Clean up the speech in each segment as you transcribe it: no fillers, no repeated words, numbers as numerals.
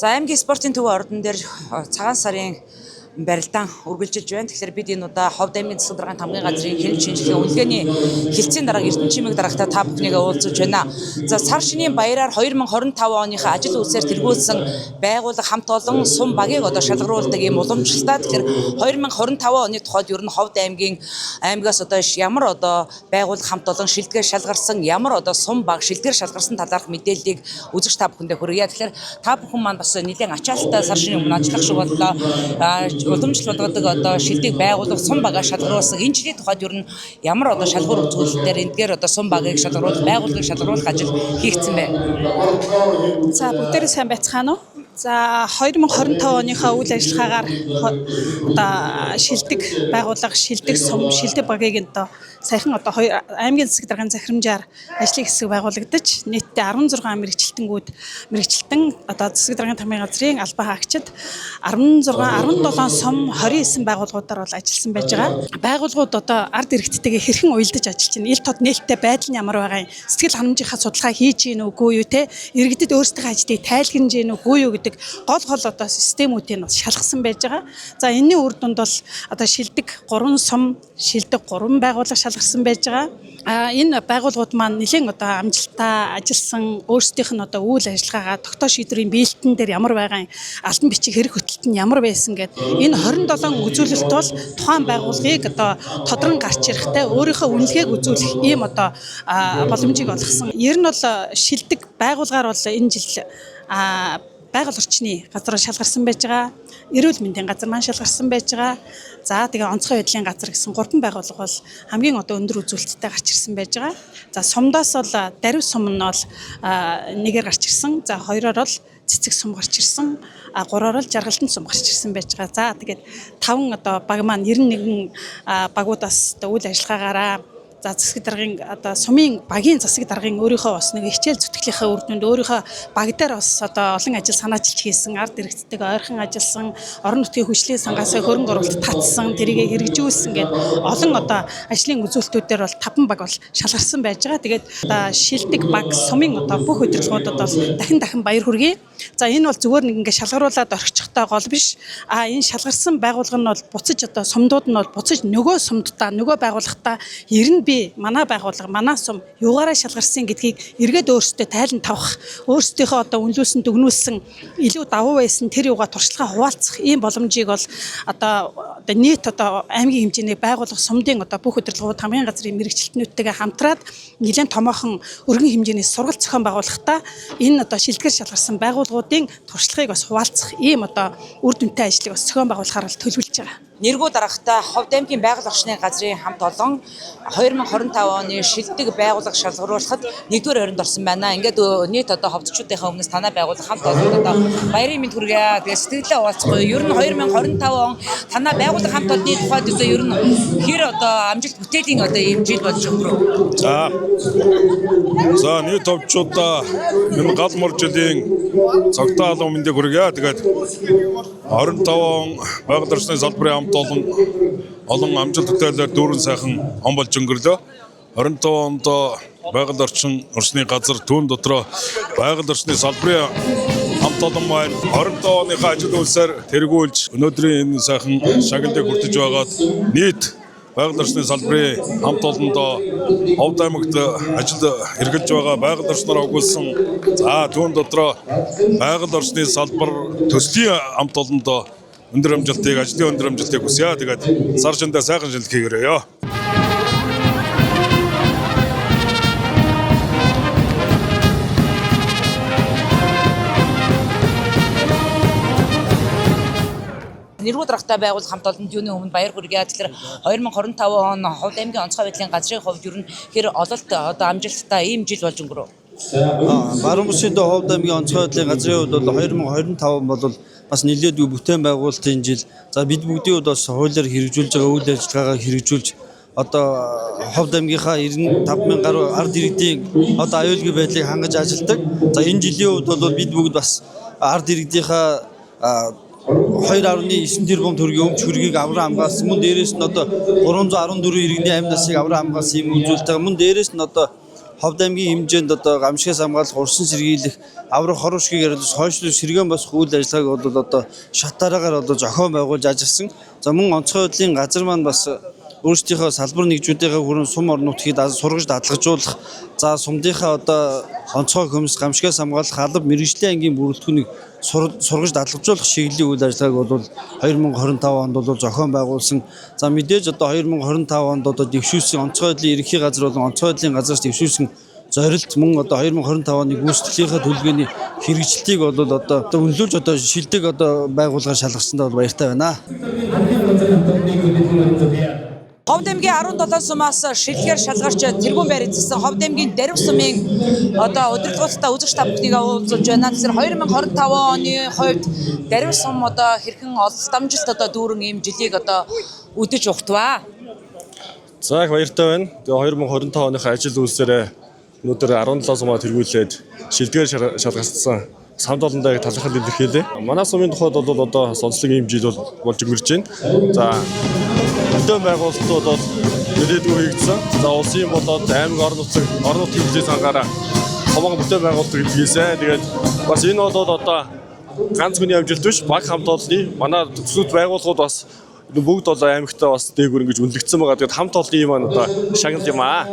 За, аймгийн спортын төв ордон дээр цагаан сарын барилдаан үргэлжилж байна. Тэгэхээр бид энэ удаа Ховд аймгийн засаг даргын тамгын газрын хяналт шинжилгээ үнэлгээний хэлтсийн дарга Эрдэнэ Чимэг даргатай та бүхнийг уулзуулж байна. За, сар шинийн баяраар 2025 оныхоо ажил үйлсээр тэргүүлсэн байгууллага хамт олон сум багийг одоо шалгаруулдаг ийм уламжлалтай. Тэгэхээр 2025 оны тухайд ер нь Ховд аймгийн аймгаас одоо ямар одоо байгууллага хамт олон шилдгээр шалгарсан, ямар одоо сум баг шилдгээр шалгарсан талаарх мэдээллийг үзэгч та бүхэндээ хүргье. Тэгэхээр та бүхэн маань бас нэлээд ачаалттай сар шинийн өмнө ажиллах шиг боллоо. Уламжлал болгодог одоо шилдэг байгууллага сум багаа шалгаруулсан. Энэ жилийн тухайд ер нь ямар одоо шалгуур үзүүлэлтээр эндгээр одоо сум багийг шалгаруулах, байгууллагыг шалгаруулах ажил хийгдсэн бэ? За, бүгдээрээ сайн байцгаана уу? За, 2025 оныхоо үйл ажиллагаагаар одоо шилдэг байгууллага, шилдэг сум, шилдэг багийг одоо саяхан одоо аймгийн засаг даргын захирамжаар ажлын хэсэг байгуулагдаж, нийтдээ 16 мэргэжилтэнгүүд, мэргэжилтэн одоо засаг даргын тамгын газрын албан хаагчид 16, 17 сум, 29 байгууллагуудаар бол ажилласан байж байгаа. Байгууллагууд одоо ард иргэдтэйгээ хэрхэн уялдаж ажиллаж байна? Ил тод нээлттэй байдал нь ямар байгаа юм? Сэтгэл ханамжийнхаа судалгаа хийж гин үгүй юу те? Иргэдэд өөрсдийнхөө ажлыг тайлгнаж гин үгүй юу гэдэг гол гол одоо системүүдийг бас шалгасан байж байгаа. За, энэний үр дүнд бол одоо шилдэг 3 сум, шилдэг 3 байгууллага шалгарсан байж байгаа. А энэ байгууллагууд маань нэлээд одоо амжилттай ажилласан, өөрсдийнх нь одоо үйл ажиллагаагаа тогтоо шийдвэрийн бэлтэн дээр ямар байгаа юм, алтан бичиг хэрэг хөтөлт нь ямар байсан гэд энэ 27 үзүүлэлт бол тухайн байгууллагыг одоо тодрон гарч ирэхтэй өөрийнхөө үнэлгээг үзүүлэх ийм одоо боломжийг олгосон. Ер нь бол шилдэг байгууллагаар бол энэ жил байгаль орчны газар шалгарсан байж байгаа. Эрүүл мэндийн газар маань шалгарсан байж байгаа. За, тэгээ онцгой байдлын газар гэсэн гурван байгууллага бол хамгийн одоо өндөр үзүүлэлттэй гарч ирсэн байж байгаа. За, сумдаас бол даруй сум нь бол нэгээр гарч ирсэн. За, хоёроор бол цэцэг сум гарч ирсэн. А гураар бол жаргалтын сум гарч ирсэн байж байгаа. За, тэгээд таван одоо баг маань 91 багуудаас одоо үйл ажиллагаагаараа, за, засаг даргын одоо сумын багийн засаг даргын өөрийнхөө бас нэг хичээл зүтгэлийнхээ үр дүнд өөрийнхөө баг дээр бас одоо олон ажил санаачилж хийсэн, ард иргэдтэйг ойрхон ажилласан, орон нутгийн хөгжлийн сангаас хөрөнгө оруулалт татсан, тэрийг хэрэгжүүлсэн гээд олон одоо ажлын үзүүлэлтүүдээр бол таван баг бол шалгарсан байж байгаа. Тэгээд одоо шилдэг баг сумын одоо бүх удирдлагуудад бол дахин дахин баяр хүргэе. За, энэ бол зүгээр нэг ингээ шалгаруулад орхичихтой гол биш. А энэ шалгарсан байгууллага нь бол буцаж одоо сумдууд нь бол буцаж нөгөө сумддаа, нөгөө байгууллагатаа ер нь би манай байгууллага, манай сум юугаараа шалгарсан гэдгийг эргээд өөрсдөө тайлан тавих, өөрсдийнхөө одоо үнэлүүлсэн, дүгнүүлсэн илүү давуу байсан тэр юугаа туршлагаа хуваалцах ийм боломжийг бол одоо нийт одоо аймгийн хэмжээний байгууллага сумдын одоо бүх удирдлагууд хамгийн газрын мэргэжилтнүүдтэйгээ хамтраад нэлээд томоохон өргөн хэмжээний сургалт зохион байгуулахдаа энэ одоо шилдэгэр шалгарсан байгууллагуудын туршлагыг бас хуваалцах ийм одоо үр дүнтэй ажлыг бас зохион байгуулахаар бол төлөвлөж байгаа. Нэргүү даргатай Ховд аймгийн байгаль орчны газрын хамт олон 2025 оны шилдэг байгууллага шалгаруулахад нэгдүгээр байранд орсон байна. Ингээд нийт одоо ховдчуудынхаа өмнөөс танай байгууллага хамт олон одоо баярын мэнд хүргье. Тэгээ сэтгэлдээ хуваалцахгүй. Ер нь 2025 он танай байгууллага хамт олонны тухайд одоо ер нь хэр одоо амжилт бүтээлийн одоо ийм жил болж өнгөрөв? За. За, нийт товчуудаа энэ гал мор жилийн цогтой алуун мэндийг хүргье. Тэгээд 25 он байгаль орчны салбарын хамт олон олон амжилт бүтээлээр дүүрэн сайхан он болж өнгөрлөө. 25 онд байгаль орчны газар түүн дотроо байгаль орчны салбарын хамт олон маань 25 оныхоо ажил үйлсээр тэргүүлж өнөөдрийн энэ сайхан шагналыг хүртэж байгаад нийт байгаль орчны салбарын хамт олондоо Ховд аймагт ажил хэрглэж байгаа байгаль орчноор огуулсан, за, түүн дотроо байгаль орчны салбар төслийн хамт олондоо өндөр амжилтыг, ажлын өндөр амжилтыг хүсье. Тэгээд сар шиндээ сайхан шинэлэх хийгээрэй. Нэргүү даргатай байгууллага хамт олонд юуны өмнө баяр хүргье. Тэгэхээр 2025 он Ховд аймгийн онцгой байдлын газрын хувьд ер нь хэр ололт одоо амжилттай ийм жил болж өнгөрөв? Баруун бүсийн доо Ховд аймгийн онцгой байдлын газрын хувьд бол 2025 бол бас нэлээдгүй бүтээн байгуулалтын жил. За, бид бүгдийн хувьд бас хуулиар хэрэгжүүлж байгаа үйл ажиллагаагаа хэрэгжүүлж одоо Ховд аймгийнхаа 95 мянган гаруй ард иргэдийн одоо аюулгүй байдлыг хангаж ажилладаг. За, энэ жилийн хувьд бол бид бүгд бас ард иргэдийнхаа 2.9 тэрбум төгрөгийн өмч хөргийг авран хамгаалсан. Мөн дээрээс нь одоо 314 иргэний амь насыг авран хамгаалсан юм үзүүлэлт байгаа. Мөн дээрээс нь одоо Ховд аймгийн хэмжээнд одоо гамшигаас хамгаалах, урсан сэргийлэх, аврах хорвоо шигийг яриад хойшлол сэргээн босох үйл ажиллагааг бол одоо шат дараагаар бол зохион байгуулж ажилласан. За мөн онцгой байдлын газар маань бас өөрсдийнхөө салбар нэгжүүдийнхээ хүрэн сум орон нутгийг сургаж дадлагжуулах, за сумдынхаа одоо онцгой хөмс гамшигаас хамгаалах алба мэргэжлийн ангийн бүрэлдэхүүнийг сургаж дадлагжуулах чиглэлийн үйл ажиллагааг бол 2025 онд бол зохион байгуулсан. За мэдээж одоо 2025 онд одоо дэвшүүлсэн онцгой байдлын ерөнхий газар болон онцгой байдлын газраас дэвшүүлсэн зорилт мөн одоо 2025 оны гүйцэтгэлийнхээ төлөвлөгөөний хэрэгжилтийг бол одоо үнэлүүлж одоо шилдэг одоо байгууллагаар шалгарсандаа бол баяртай байна. Ховд аймгийн 17 сумаас шилгээр шалгарч тэргүүн байр эзэлсэн Ховд аймгийн Дарив сумын одоо удирдлагуудтай үзэгч та бүхнийг уулзуулж байна. Тэгэхээр 2025 оны хувьд Дарив сум одоо хэрхэн олдамжилт одоо дүүрэн ийм жилийг одоо үдэж ухтваа. За их баяртай байна. Тэгээ 2025 оныхоо ажил үйлсээрээ өнөөдөр 17 сумаа тэргүүлээд шилдгээр шалгарсан самд олондоо яг талархал илэрхийлээ. Манай сумын тухайд бол одоо онцлог ийм жил бол болж өнгөрч байна. За бүтээн байгуулалтууд бол нэлээдгүй хийгдсэн. За улсын болоод аймаг орон нутаг орон нутгийн хэмжээ сангаараа томгон бүтээн байгуулалт хийгээсэ. Тэгээд бас энэ бол одоо ганц хүний амжилт биш, баг хамт олонны манай төслүүд байгууллагууд бас бүгд бол аймагтаа бас дээгүүр ингэж үнэлэгдсэн байгаа. Тэгээд хамт олонны юм аа одоо шагнал юм аа.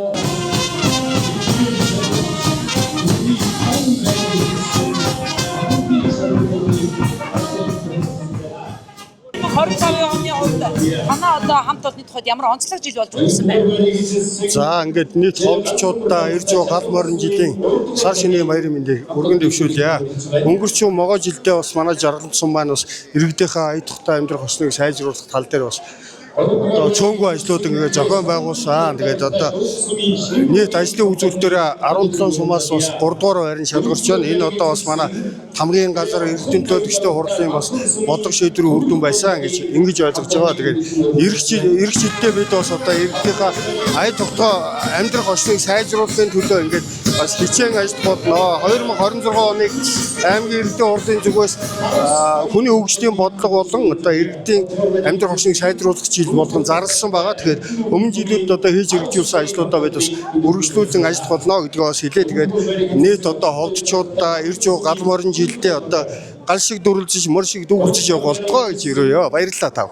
2025 оны хувьд танай одоо хамт олонны тухайд ямар онцлог жил болж өнгөрсөн бэ? За ингээд нийт ховдчуудаа ирж байгаа гал морин жилийн сар шинийн баярын мэндийг өргөн дэвшүүлье. Өнгөрч могоо жилдээ бас манай жаргалант сум маань бас иргэдийнхээ ая тухтай амьдрах орчныг сайжруулах тал дээр бас одоо цөөнгүй ажлууд ингээд зохион байгуулсан. Тэгээд одоо нийт ажлын үзүүлэлтээр 17 сумаас бас 3 дугаар байрны шалгарч байна. Энэ одоо бас манай хамгийн газар эрдэнэ төлөөлөгчтэй хурлын бас бодлого шийдвэрийн үр дүн байсан гэж ингэж ойлгож байгаа. Тэгээд ирэх жилдээ бид бас одоо иргэдийнхээ ая тухтай амьдрах орчныг сайжруулахын төлөө ингээд бас хичээн ажиллах болно. 2026 оныг аймгийн иргэдийн хурлын зүгээс хүний хөгжлийн бодлого болон одоо иргэдийн амьдрах орчныг сайжруулах жил болгон зарласан байгаа. Тэгэхээр өмнө жилүүд одоо хийж хэрэгжүүлсэн ажлуудаа бид бас үргэлжлүүлэн ажиллах болно гэдгээ бас хэлээ. Тэгээд нийт одоо ховдчуудаа ирж байгаа гал морин жилдээ одоо гал шиг дүрлжиж, мор шиг дүүгэлжиж явах болтгоо гэж ирээё. Баярлалаа тав.